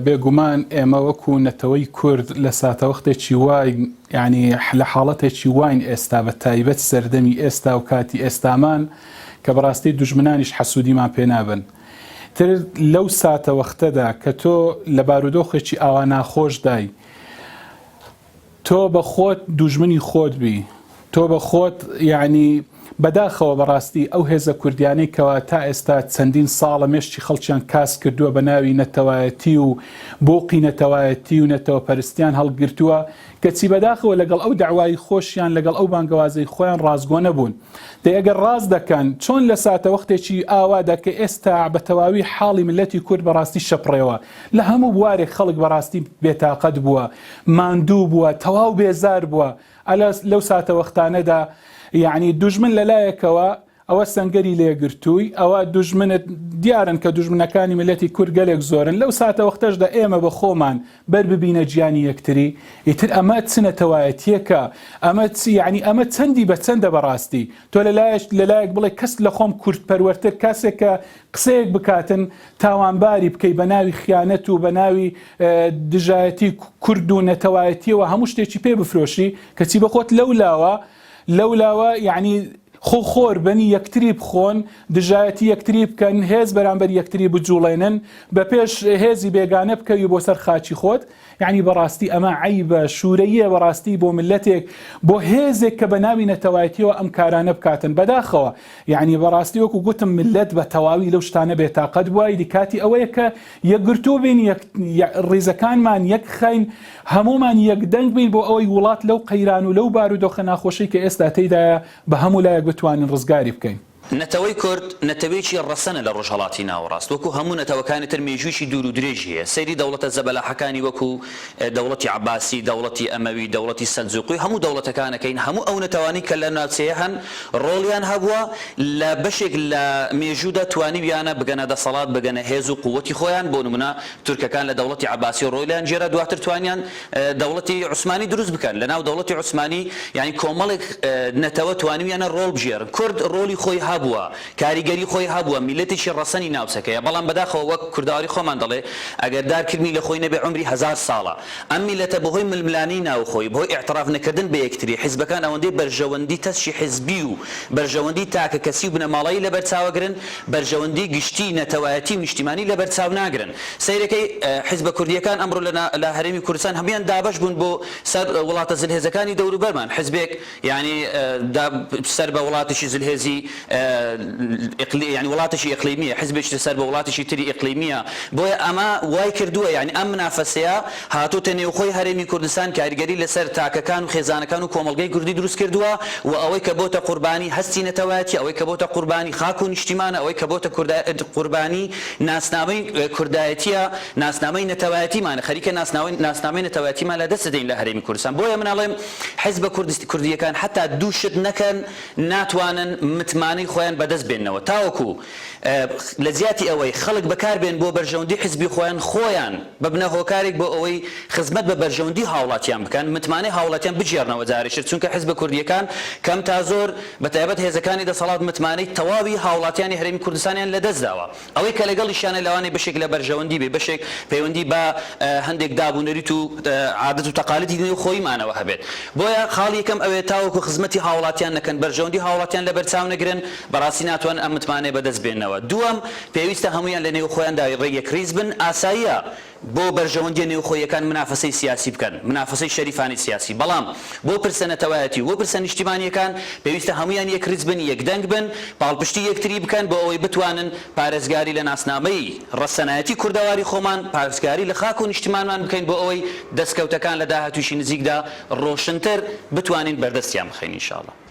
بێگومان ئێمە وەکو نەتەوەی کورد لە ساتەوەختێکی واین یانی لە حاڵەتێکی واین ئێستا بە تایبەت سەردەمی ئێستا و کاتی ئێستامان کە بەڕاستی دوژمنانیش حەسوودیمان پێ نابن تر لەو ساتەوەختەدا کە تۆ لە بارودۆخێکی ئاوا ناخۆشدای تۆ بە خۆت دوژمنی خۆت بی تۆ بە خۆت یەعنی بەداخەوە بەڕاستی ئەو هێزە کوردیانەی کەوا تا ئێستا چەندین ساڵە مێشکی خەڵکیان کاس کردووە بە ناوی نەتەوایەتی و بۆقی نەتەوایەتی و نەتەوە پەرستیان هەڵگرتووە کەچی بەداخەوە لەگەڵ ئەو دەعوای خۆشیان لەگەڵ ئەو بانگەوازەی خۆیان ڕاستگۆ نەبوون. دەی ئەگەر ڕاست دەکەن چۆن لە ساتەوەختێکی ئاوادا کە ئێستا بە تەواوی حاڵی میللەتی کورد بەڕاستی شەپڕێوە لە هەموو بوارێک خەڵک بەڕاستی بێتاقەت بووە ماندوو بووە تەواو بێزار بووە ئەلە لەو ساتەوەختانەدا یەعنی دوژمن لە لایەکەوە ئەوە سەنگەری لێگرتووی ئەوە دوژمنت دیارن کە دوژمنەکانی میللەتی کورد گەلێک زۆرن لەو ساتەوەختەشدا ئێمە بە خۆمان بەر ببینە گیانی یەکتری ئیتر ئەمە چ نەتەوایەتیەکە ئەمە چ یەعنی ئەمە چەندی بە چەندە بەڕاستی تۆ لە لایەک لە لایەک بڵێ کەس لە خۆم کورد پەروەرتر کاسێک کە قسەیەک بکاتن تاوانباری بکەی بە ناوی خیانەت و بە ناوی دژایەتی کورد و نەتەوایەتیەوە هەموو شتێکی پێ بفرۆشی کەچی بەخۆت لەو لاوە لەو لاوە یەعنی خۆ خۆر بن یەکتری بخۆن دژایەتی یەکتری بکەن هێز بەرامبەر یەکتری بجوڵێنن بە پێش هێزی بێگانە بکەوی بۆ سەر خاکی خۆت یەعنی بەڕاستی ئەمە عەیبە شورەییە بەڕاستی بۆ میللەتێک بۆ هێزێک کە بە ناوی نەتەوایەتیەوە ئەم کارانە بکاتن بەداخەوە یەعنی بەڕاستی وەکو گوتم میللەت بە تەواوی لەو شتانە بێتاقەت بووە ئیدی کاتی ئەوەیە کە یەکگرتوو بین یەک ڕیزەکانمان یەک خەین هەموومان یەک دەنگ بین بۆ ئەوەی وڵات لەو قەیران و لەو بارودۆخە ناخۆشەی کە ئێستا تێیدایە بە هەموو لایەک بتوانین ڕزگاری بکەین. نەتەوەی کورد نەتەوەیەکی ڕەسەنە لە ڕۆژهەڵاتی ناوەڕاست، وەکو هەموو نەتەوەکانی تر مێژوویەکی دوور و درێژی هەیە، سەیری دەوڵەتە زەبەلاحەکانی وەکو دەوڵەتی عەباسی، دەوڵەتی ئەمەوی، دەوڵەتی سەلجوقی و هەموو دەوڵەتەکان ئەکەین، هەموو ئەو نەتەوانەی کە لەم ناوچەیە هەن ڕۆڵیان هەبووە لە بەشێک لە مێژوودا توانیویانە بگەنە دەسەڵات، بگەنە هێز و قووەتی خۆیان، بۆ نموونە تورکەکان لە دەوڵەتی عەباسی ڕۆڵیان گێرا دواتر توانیان دەوڵەتی عوسمانی دروست بکەن، لە ناو دەوڵەتی عوسمانی یانی کۆمەڵێک نەتەوە توانیویانە ڕۆڵ بگێڕن، کورد ڕۆڵی خۆی هەبووە، کاریگەری خۆی هەبووە، میللەتێکی ڕەسەنی ناوچەکەیە، بەڵام بەداخەوە وەک کوردەواری خۆمان دەڵێ، ئەگەر دار کرمی لە خۆی نەبێ عومری هەزار ساڵە. ئەم میللەتە بەهۆی ململانێی ناوخۆیی، بەهۆی ئیعتڕاف نەکردن بە یەکتری، حیزبەکان ئەوەندەی بەرژەوەندی تەسکی حیزبی و بەرژەوەندی تاکەکەسی و بنەماڵەیی لەبەرچاوەگرن، بەرژەوەندی گشتی نەتەوایەتی و نیشتیمانی لەبەرچاو ناگرن. سەیرەکەی حیزبە کوردییەکان ئەمڕۆ لە لە هەرێمی کوردستان هەموویان دابەش بوون بۆ سەر وڵاتە زلهێزەکانی دەوروبەرمان، حیزبێک یانی دا سەر بە وڵاتێکی زلهێزی ئیقلی یانی وڵاتێکی ئیقلیمییە، حیزبێکی تر سەر بە وڵاتێکی تری ئیقلیمییە، بۆیە ئەمە وای کردووە یانی ئەم منافەسەیە هاتۆتە نێوخۆی هەرێمی کوردستان کاریگەری لەسەر تاکەکان و خێزانەکان و کۆمەڵگەی کوردی دروست کردووە و ئەوەی کە بۆتە قوربانی هەستی نەتەوایەتی، ئەوەی کە بۆتە قوربانی خاک و نیشتیمانە، ئەوەی کە بۆتە قوربانی ناسنامەی کوردایەتیە، ناسنامەی نەتەوایەتیمانە، خەریکە ناسنامەی نەتەوایەتیمان لە دەست دەدەین لە هەرێمی کوردستان. بۆیە من ئەڵێم حیزبە کوردییەکان حەتا دوو شت نەکەن ناتوانن متمانەی خۆیان بەدەست بێننەوە تاوەکو لە جیاتی ئەوەی خەڵک بەکار بێن بۆ بەرژەوەندی حیزبی خۆیان خۆیان ببنە هۆکارێک بۆ ئەوەی خزمەت بە بەرژەوەندی هاوڵاتیان بکەن متمانەی هاوڵاتیان بگێڕنەوە جارێکتر چونکە حیزبە کوردییەکان کەم تا زۆر بە تایبەت هێزەکانی دەسەڵات متمانەی تەواوی هاوڵاتیانی هەرێمی کوردستانیان لەدەست داوە. ئەوەی کە لەگەڵیشیانە لەوانەیە بەشێک لە بەرژەوەندی بێ، بەشێک پەیوەندی بە هەندێک داب و نەریت و عادەت و تەقالیدی نێوخۆییمانەوە هەبێت. بۆیە خاڵی یەکەم ئەوەیە تاوەکو خزمەتی هاوڵاتیان نەکەن، بەرژەوەندی هاوڵاتیان لەبەرچاو نەگرن، بەڕاستی ناتوانن ئەم متمانەیە بەدەست بێننەوە. دووەم، پێویستە هەموویان لە نێوخۆیاندا یەکڕیز بن، ئاساییە بۆ بەرژەوەندیە نێوخۆییەکان منافەسەی سیاسی بکەن، منافەسەی شەریفانەی سیاسی، بەڵام بۆ پرسە نەتەوایەتی و بۆ پرسە نیشتیمانیەکان پێویستە هەموویان یەکڕیز بن، یەکدەنگ بن، پاڵپشتی یەکتری بکەن بۆ ئەوەی بتوانن پارێزگاری لە ناسنامەی ڕەسەنایەتی کوردەواری خۆمان، پارێزگاری لە خاک و نیشتیمانمان بکەین بۆ ئەوەی دەستکەوتەکان لە داهاتوویی نزیکدا ڕۆشنتر بتوانین بەردەستیان بخەین ان شاء اللە.